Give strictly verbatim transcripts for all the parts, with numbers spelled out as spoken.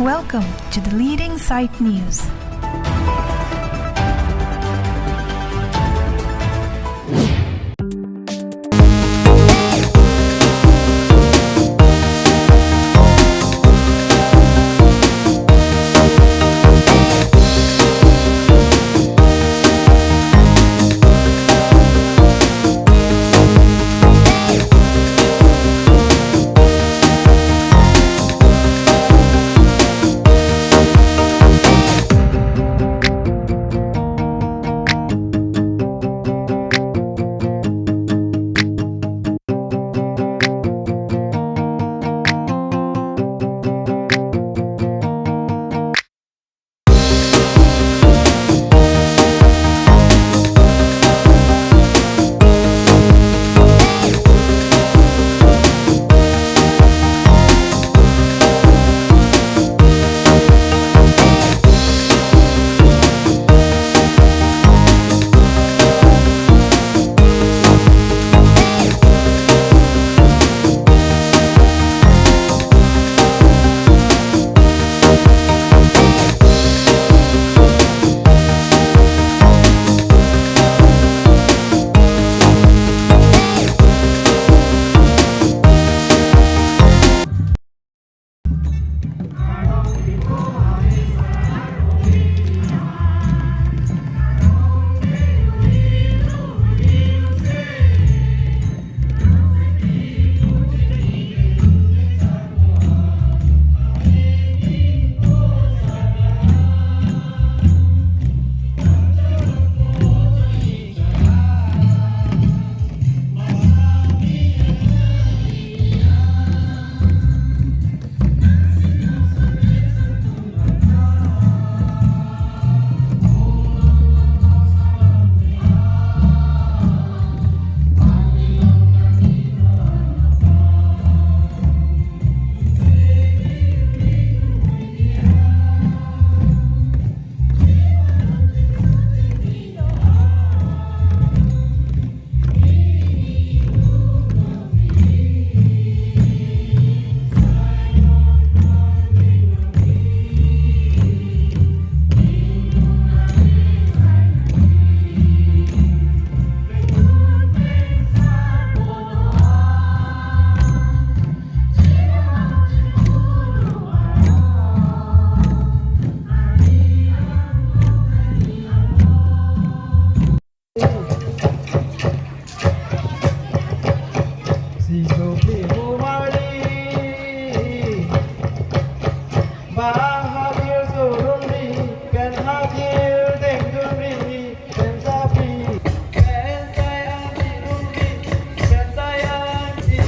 Welcome to the leading site news. Si sopi humali, ba hadir surumri, pen hadir dengdunri, pen sapi, pen sayang dirumri, pen sayang di.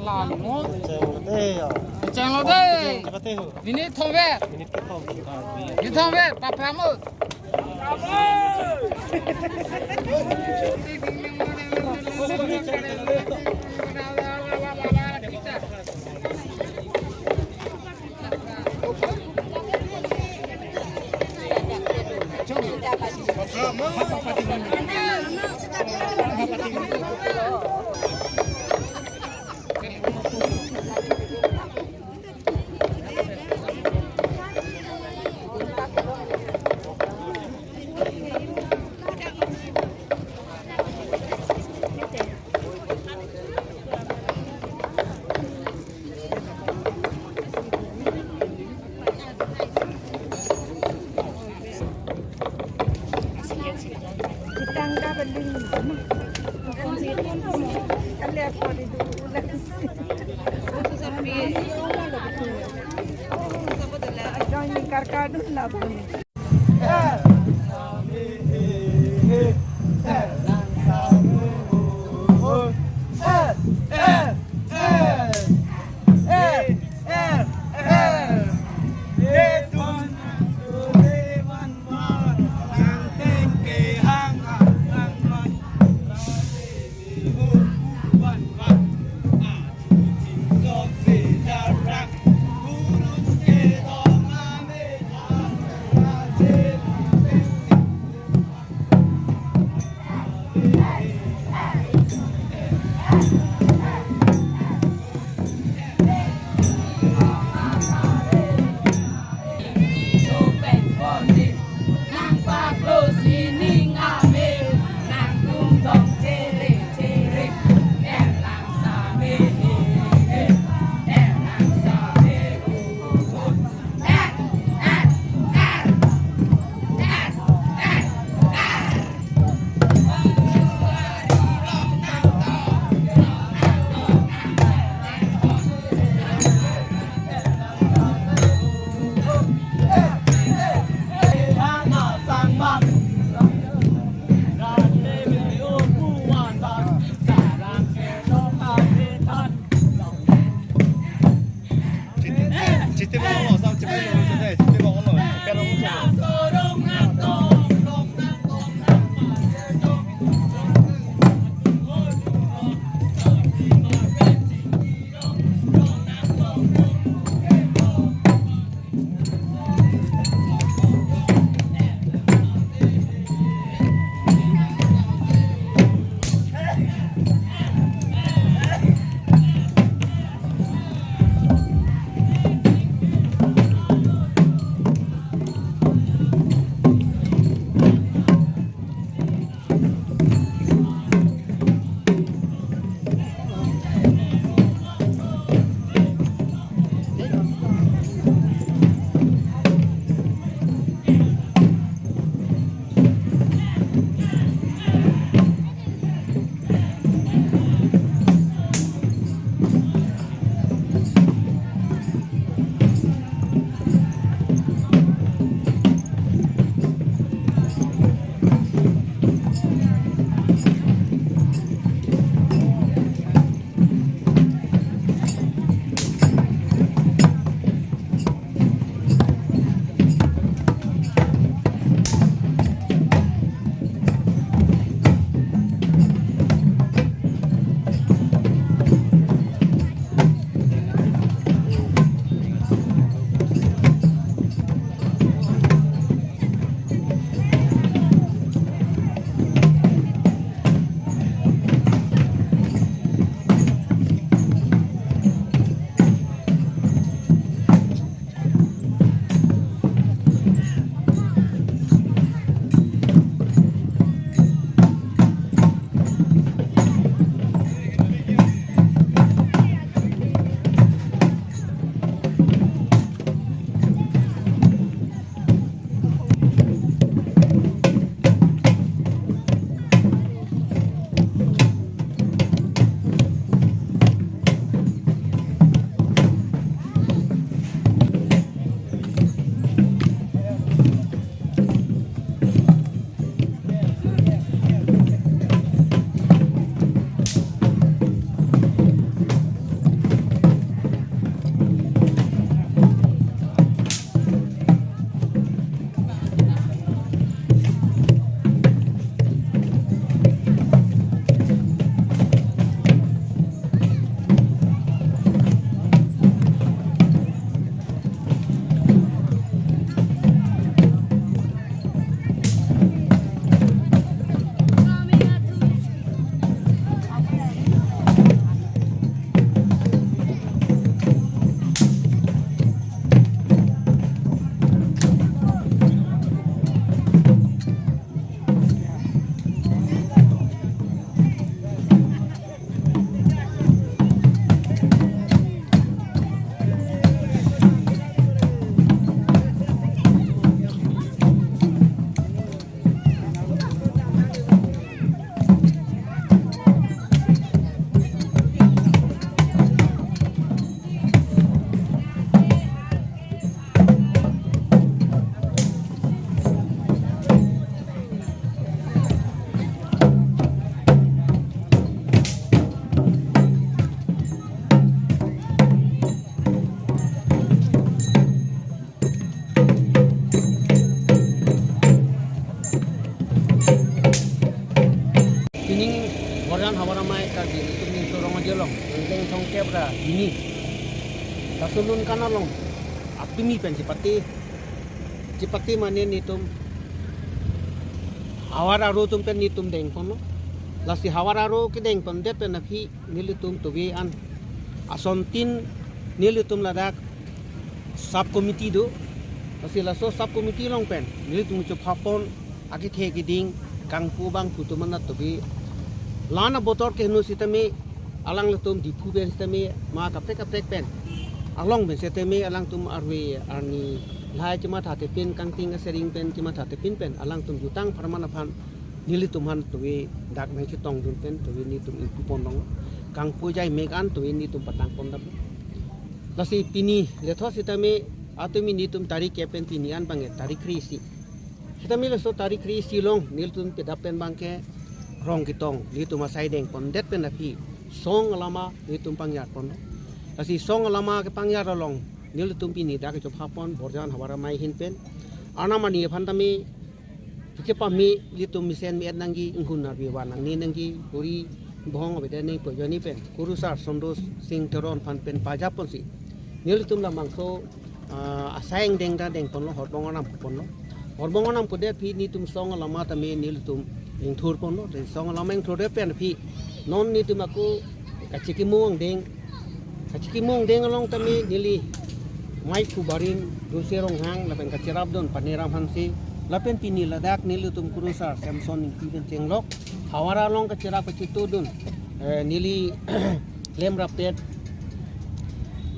Chenglo de, ya. Chenglo de. Cheng, cheng, cheng, cheng. Minit thomver. Minit kethom. Minit thomver, papramo. Tangka beling. Kali aku di dulu. Join karkadun lah. Kebra ini. Laso lun kan along apimi pen chipate, chipate mane netum havar aro atum pen netum dengponlo. Lasi havar aro kedengpondet pen aphi nelitum tuve an asontin nelitum ladak sub committee do. Lasi laso sub committee along pen nelitum chophapon akethe keding kangpu bangphu atum anat tuve. La-an abotor keheno sitame alanglitum Diphu pen sitame ma kaprek kaprek pen along pen sitame alangtum arve arni lahai chemathathe pin, kangting asering pen chemathathe pin pen alangtum jutang pharman aphan nelitum aphan tuve dak nangchetongdun pen tuve netum ingpuponlong. Kangpu jai mek an tuve netum patangpondam. Lasi pini lethot sitame atumi netum tarik kep pen pini an bang tarik kre-isi. Sitame laso tarik kre-isi along nelitum kedap pen bangke rong ketong netum asai dengpondet pen aphi song alama netum pangyarponlo. Lasi song alama kepangyar along nelitum pini dak chophapon Borjan havar amei ahin pen. Arnam ani aphan tame kechepame ilitum mesen me-et nangji, inghun arve van nangne nangji, puri bohong abede nangpo ajoine pen kurusar Sondos Sing Teron aphan pen pajaponsi nelitum labangso, ah, asai angdeng ta dengponlo, horbong arnam ponlo. Horbong arnam pudet aphi netum song alama tame nelitum ingthurponlo, de song alama ingthurdet pen aphi non netum ako kachikimung angdeng, kachikimung angdeng along tame neli maiphu barim Dulse Ronghang lapen kacherapdun Paniram Hanse lapen pini ladak nelitum kurusar Samson Ingti pen chenglok havar along kacherap kachitudun, eh, neli lemrapet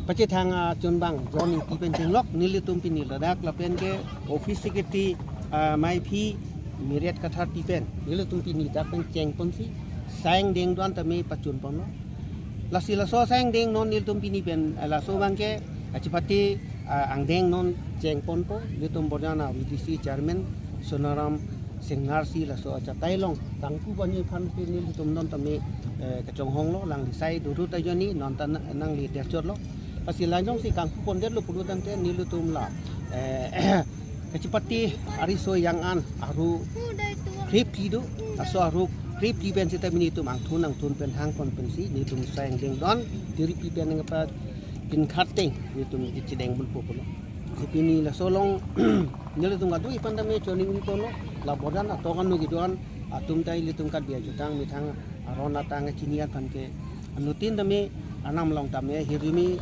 pachethang achunbang John Ingti pen chenglok nelitum pini ladak lapen ke office secretary, ah, maiphi Miret Kathar Tipen nelitum pini dak pen chengponsi asai angdeng do-an tame pachunponlo. Lasi laso asai angdeng non nelitum pini pen, eh, laso bangke, eh, chipate, eh, angdeng non chengponpo, nelitum Borjan a-V D C chairman Sonaram Singnar si laso achatai along kangpu bani aphan si nelitum non tame, eh, kachonghonglo, alangli sai duru ta ajoine non ta na-, nangli derchotlo. Lasi la jongsi kangpupondetlo pulo tangte nelitum la, eh, kachipate ariso yang an aro krepli do, laso aro krepli pen sitame netum angthun angthun pen hangpon pensi netum asai angdeng do-an tiripi pen nangpa pinkhat teng netum kechedengponpo pulo. Si pini laso along nelitum kadokave aphan tame choningriponlo, la Borjan atok anu kedo-an atum ta ilitum Karbi ajutang methang aron atang chini aphan ke anuttin tame arnam along tame hirjume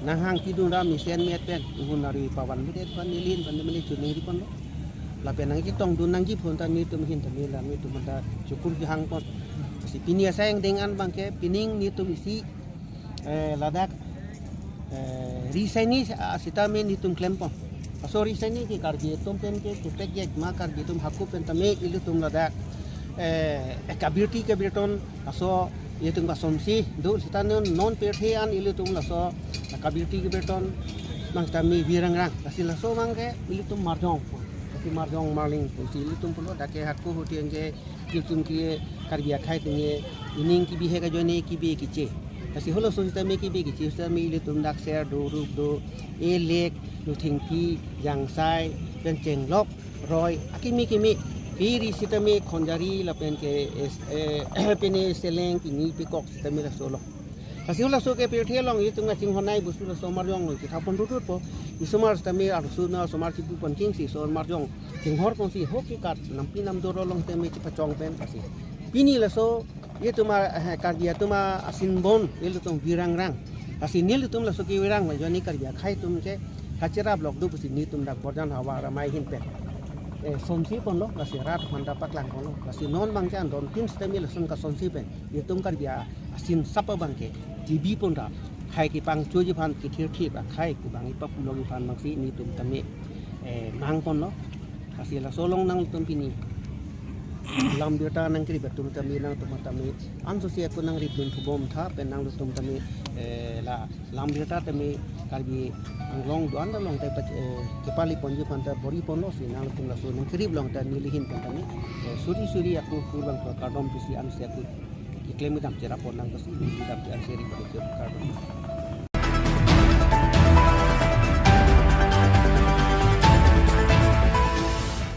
nanghang pidun ra mesen me-et pen inghun arve pavan medet aphan neli aphan tame choningriponlo. Lapen nangchetongdun nangji aphan ta netum ahin tame la netum ta chukur jahangpon. Si pini asai angdeng an bangke pining netum isi, eh, ladak, eh, risaini, ah, sitame netum klempon. Laso risaini ke Karbi atum pen ke ketek jek ma Karbi atum hako pen tame ilitum ladak, eh, kabirti kabirton laso itum kasomsi do sitame non pirthe an ilitum laso kabirti kabirton bang tame virangrang. Lasi laso bangke ilitum marjong. Lasi marjong marling pusi ilitum pulo, dak ke hako hoti anke ilitum ke Karbi akhei atum ke ining kebihek ajoine kebe keche. Lasi halaso sitame kebe keche sitame ilitum dak ser do, rup do, elek, do thengpi, jangsai, pen chenglok, roi, akimi kimi, piri sitame khonjari lapen ke es-, eh, pene seleng, pini pekok sitame laso lo. Lasi halaso ke pirthe along itum kachinghon ai busu laso marjong along kethapon rututpo. Isomar sitame arloso na osomar chipupon kingsi so marjong chinghorponsi ho kekat nampi namdor along tame chepachong pen lasi. Pini laso itum a, eh, Karbi atum a, asinbon ilitum virangrang. Lasi nelitum laso kevirang ajoine Karbi akhei atum ke kacheraplok do pusi netum dak Borjan havar amei ahin pen, eh, somsiponlo, lasi rat aphanta paklangponlo. Lasi non bangke an don tin sitame lason kasomsi pen itum Karbi a, asin sap abangke T V pon ra akhei kepangchoji aphan kethirthip akhei kebang ipapulongji aphan bangsi netum tame, eh, nangponlo. Lasi laso along nangtum pini lam birta nangkerip atum tame nangtum tame ansose ako nangripdun thubom tha pen nangtum tame, eh, la lam birta tame Karbi Anglong do-an along ta pa, eh, kepaliponji aphan ta bor-iponlo si nangtum laso nangkerip along ta neli ahin pen tame, eh, suri suri ako kurvangthu akardom pusi ansi ako keklem kedam cherapon nang pusi neli kedam cherap seri pada cherap akardom.